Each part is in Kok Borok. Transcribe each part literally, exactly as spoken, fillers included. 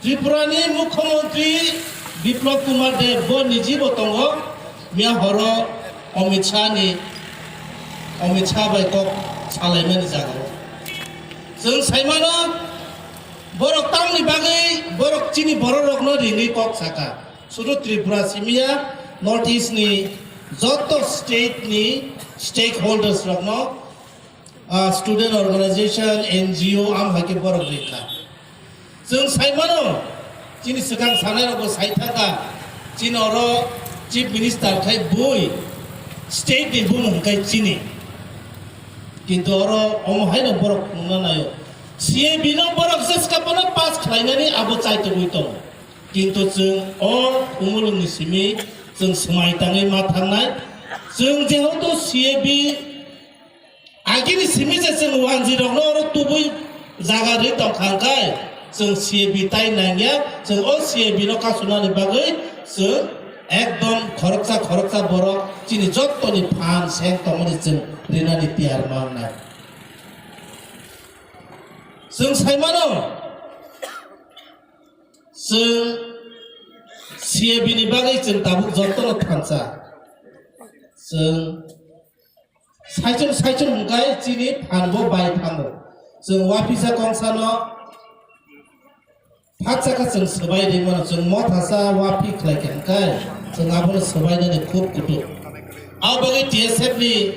Tripura ni Mukhyamantri Biplab Kumar Deb bo niji bo tongo, miya horo Amit Shah ni, Amit Shah bai kok salaimani jaga o. Chwng saimano, borok tamni bagwi borok chini borok rokno ringwi kok saka. Sudu Tripura simiya, North East ni joto state ni stakeholders rokno, ah, student organization, N G O, am hai khe borok rikha. Chwng saimano, chini swkang sanai rokbo sai thangkha, chini oro chief minister khai bui, state ni bumung khai chini. Kintu oro omo haino borok phunukna naio. C A B no borok jeska phano pass khlainani abo chaitogwi tongo. Kintu chwng o khumulwngni simi chwng swmai tangwi ma thangnai. Chwng jehetu C A B agini simi je chwng wanjwi rokno oro tubui jaga rwi tongkha hwnkhe, chwng C A B tai nangya, chwng o C A B no kasunani bagwi chwng ekdom khoroksa khoroksa borok chini jottoni phan seng tongmani chwng rinani tiyar ma wngnai. Chwng saimano, chwng C A B ni bagwi chwng tabuk jotono thansa. Chwng saichung saichung hwnkhe chini phanbo bai thango. Chwng uaphisa kongsano phatsa khe chwng swbai rimano, chwng mothasa uaphi khlai khe hwnkhe chwng abono swbainani khub kutuk. Abo bagwi T S F ni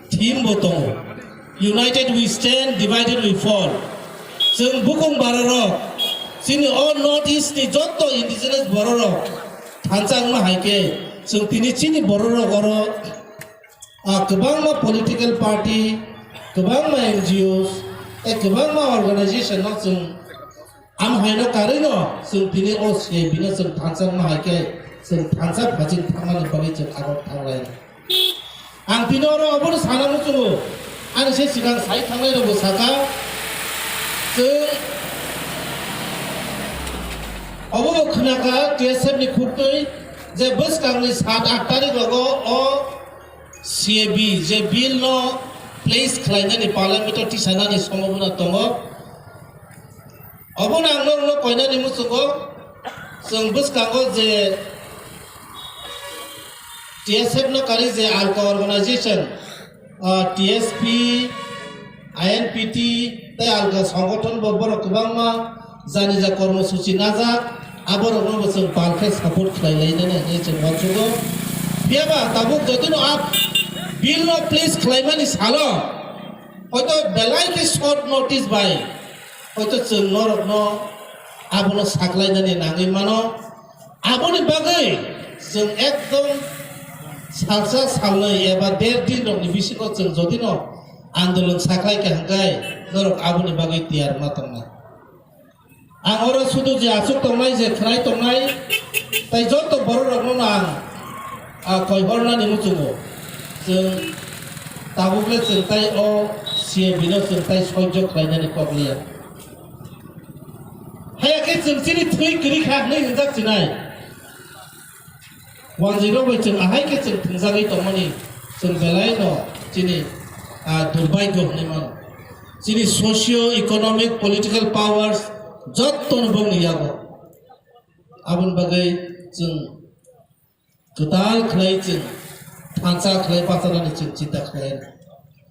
theme bo tongo, "United we stand, divided we fall." Chwng bukung bororok, chini o North East ni jotto indigenous bororok thansa wngma hai khe, chwng tini chini bororok oro, ah, kwbangma political party, kwbangma N G Os, tei kwbangma organization no chwng Am haino karwi no chwng tini o C A B no chwng thansa wngma hai khe chwng thansa phaching thangmani bagwi chwng agok thanglai. Ang tini oro obono sana muchungo, ani se swkang sai thanglai rokbo saka, chwng obo bo khwnakha T S F ni khuktwi je bwskangni sat aat tarik rogo o C A B je bill no place khlainani parliament o tisanani sombhabona tongo. Obono ang norokno koinani muchungo, chwng bwskango je T S F no karwi je alka organization, ah, T S P, I N P T tei alka songothon bo borok kwbangma jani ja kormosuchi najak, aborokno bo chwng pal khe support khlai lainani hinwi chwng uansugo. Phiya ba tabuk jotino a bill no place khlaimani salo, hoito belai khe short notice bai hoito chwng norokno abono saklainani nangwi mano. Aboni bagwi chwng ekdom salsa salnwi eba der din rokni bisingo chwng jodino andolon saklai kha hwnkhe norok aboni bagwi tiyar wngna tongnai. Ang oro sudu je aswk tongnai, je khwnai tongnai, tei joto borok rokno ang, ah, koi hornani muchungo. Chwng tabuk le chwng tai o C A B no chwng tai soijo khlainani kok liya. Haya khe chwng chini thwi kwrwi kha hwnwi hwnjak chinai. Wanjwi rok bai chwng ahai khe chwng thwngjagwi tongmani chwng belai no chini, ah, durbhagyo hwnwi mano. Chini socio economic political powers jotto no bongni yago. Aboni bagwi chwng kwtal khlai chwng thansa khlai bachanani chwng chinta khlai.